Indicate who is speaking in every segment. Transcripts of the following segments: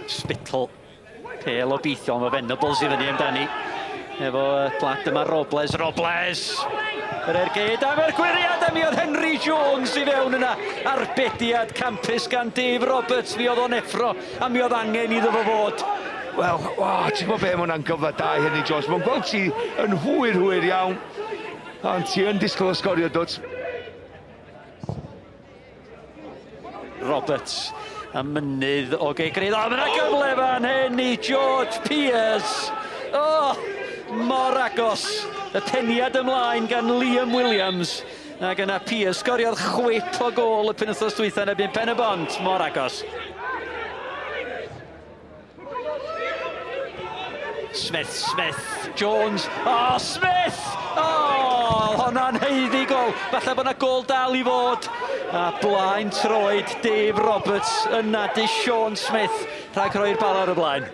Speaker 1: Spittle. Pêl obeithiol, mae Venables i fyny amdani. Efo plat yma Robles, Robles! Yr ergyd am yr gwyriad a mi oedd Henry Jones i fewn yna. Arbediad campus gan Dave Roberts, mi oedd o'n effro a mi oedd angen iddo fo fod.
Speaker 2: Wel, o, ti'n gwybod be, mae hwnna'n gyfle da i Henry Jones. Mae'n gweld ti yn hwyr, hwyr iawn. Ond ti yn disgwyl o sgorio, dwt.
Speaker 1: Roberts a mynydd o Geigryd. O, mae yna gyfle fan hyn i George Pears. O, oh, mor agos. Y peniad ymlaen gan Liam Williams. Ac yna Pears sgoriodd chwip o gôl y penwythnos dwytha yn erbyn Pen y Bont. Mor agos. Smith, Smith, Jones, oh Smith! Oh, honna'n haeddu gol. Falle bod yna gol dal i fod. A blaen troed Dave Roberts yn nadu Sean Smith rhag rhoi'r bal ar y blaen.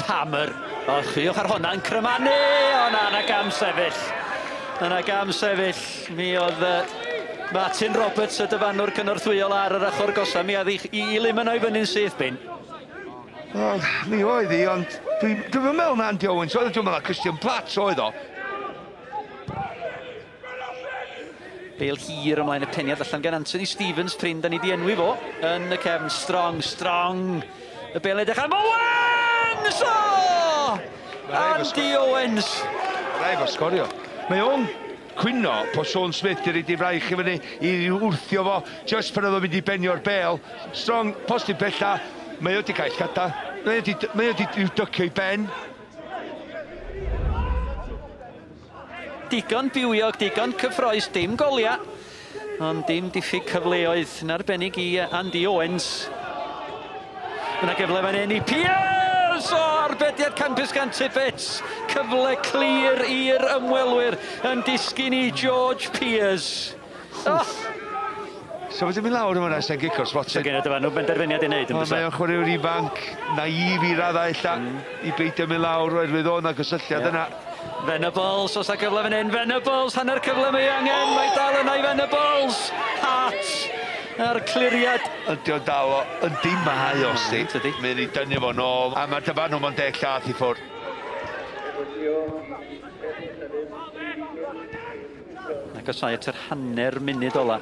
Speaker 1: Palmer. O, chwiwch ar honna'n crymanu! O na, na gam sefyll. Na, na gam sefyll. Mi oedd uh, Martin Roberts, y dyfanwr cynorthwyol ar yr ochr gosa. Mi oedd i, i, i lim yno i fyny'n syth bin.
Speaker 2: Wel, mi oedd hi, ond dwi'n dwi meddwl na Andy Owens oedd, dwi'n meddwl na Christian Platt oedd o.
Speaker 1: Bale hir ymlaen y peniad allan gan Anthony Stevens, prin da ni di enwi fo yn y cefn. Strong, Strong. Y bel edrych am Owens! O! Andy Owens!
Speaker 2: Rhaid fo sgorio. Mae o'n cwyno po Sean Smith di reid i fraich i fyny i wrthio fo just pan oedd o'n mynd i benio'r bel. Strong, postyn pella, mae o di cael llada. Mae o di, mae o di dycio i ben.
Speaker 1: Digon bywiog, digon cyffroes, dim goliau, ond dim diffyg cyfleoedd yn arbennig i Andy Owens. Yna gyfle fan hyn i Pears! O, arbediad campus gan Tibbets. Cyfle clir i'r ymwelwyr yn disgyn i George Pears. Oh.
Speaker 2: So wedi mynd lawr yma sa'n gic o'r spot.
Speaker 1: So gen i dyfa nhw benderfyniad i wneud.
Speaker 2: Mae o'n chwaraewr ifanc, naif i raddau ella, i beidio mynd lawr oherwydd o na gysylltiad yna.
Speaker 1: Venables, os a gyfle fan hyn, Venables, hanner cyfle mae angen, mae dal yna i Venables, Hart, a'r cliriad.
Speaker 2: Ydy o'n dal o, yndi mae o, sti. Mae'n ei dynnu fo nôl, a mae'r dyfarnwr mewn deg llath i ffwrdd.
Speaker 1: Agosau at yr hanner munud ola.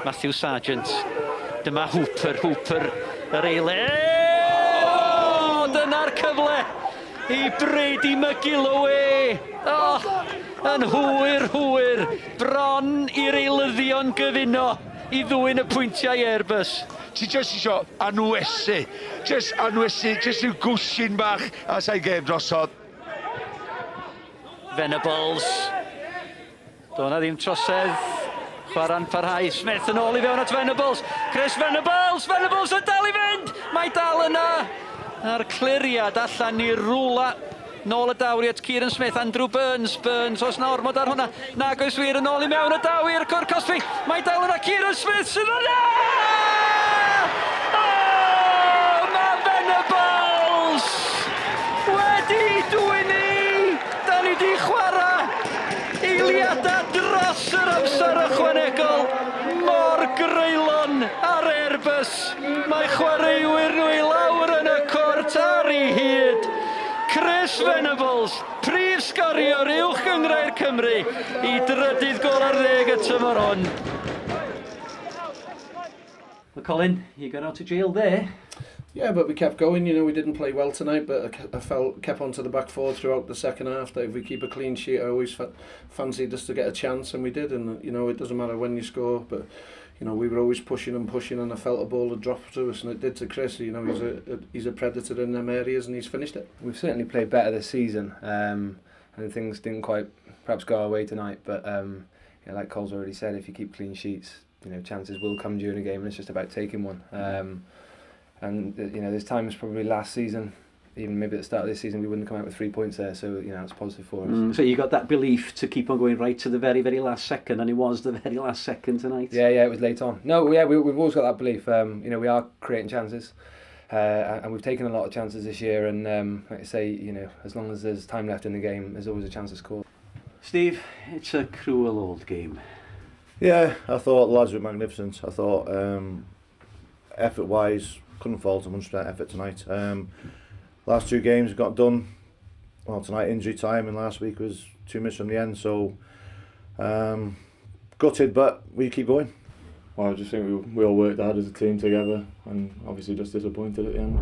Speaker 1: Matthew Sargent. Dyma Hooper, Hooper, yr eile. O, dyna'r cyfle i Brady McGilloway. O, yn hwyr, hwyr. Bron i'r eilyddion gyfuno i ddwyn y pwyntiau Airbus.
Speaker 2: Ti jyst isio anwesu, jyst anwesu, jyst rhyw gwshin bach a sa'i gêm drosodd.
Speaker 1: Venables. Do na ddim trosedd. Chwarae'n parhau. Smith yn ôl i fewn at Venables. Chris Venables! Venables yn dal i fynd! Mae dal yna! A'r cliriad allan i rwla. Nôl y dawri at Kieran Smith, Andrew Burns, Burns, oes na ormod ar hwnna? Nag oes wir, yn ôl i mewn y daw i'r cwr cosbi. Mae dal yna Kieran Smith sydd yna! Oh, mae Venables wedi dwyn i! Da ni di chwarae eiliadau dros yr amser ychwanegol. Mor greulon ar Airbus. Mae chwaraewyr nhw i lawr yn y cwrt ar ei hyd. Chris Venables, prif sgoriwr Uwch Gynghrair Cymru, i drydydd gôl ar ddeg y tymor hwn. Well, Colin, you got out of jail there.
Speaker 3: Yeah, but we kept going. You know, we didn't play well tonight, but I felt kept on to the back four throughout the second half. That if we keep a clean sheet, I always fa fancied us to get a chance, and we did. And you know, it doesn't matter when you score, but you know, we were always pushing and pushing, and I felt a ball had dropped to us, and it did to Chris. You know, he's a, a he's a predator in them areas, and he's finished it.
Speaker 4: We've certainly played better this season, and things didn't quite perhaps go our way tonight. But you know, like Cole's already said, if you keep clean sheets, you know, chances will come during a game, and it's just about taking one. And you know, there's times probably last season, even maybe at the start of this season, we wouldn't come out with 3 points there. So you know, it's positive for us.
Speaker 1: So you got that belief to keep on going right to the very, very last second, and it was the very last second tonight.
Speaker 4: Yeah, yeah, it was late on. No, yeah, we've always got that belief. You know, we are creating chances, and we've taken a lot of chances this year. And like I say, you know, as long as there's time left in the game, there's always a chance to score.
Speaker 1: Steve, it's a cruel old game.
Speaker 5: Yeah, I thought the lads were magnificent. I thought Effort-wise, couldn't fault them, 100% effort tonight. Last 2 games got done. Well, tonight injury time, and last week was 2 minutes from the end. So gutted, but we keep going.
Speaker 6: Well, I just think we all worked hard as a team together, and obviously just disappointed at the end.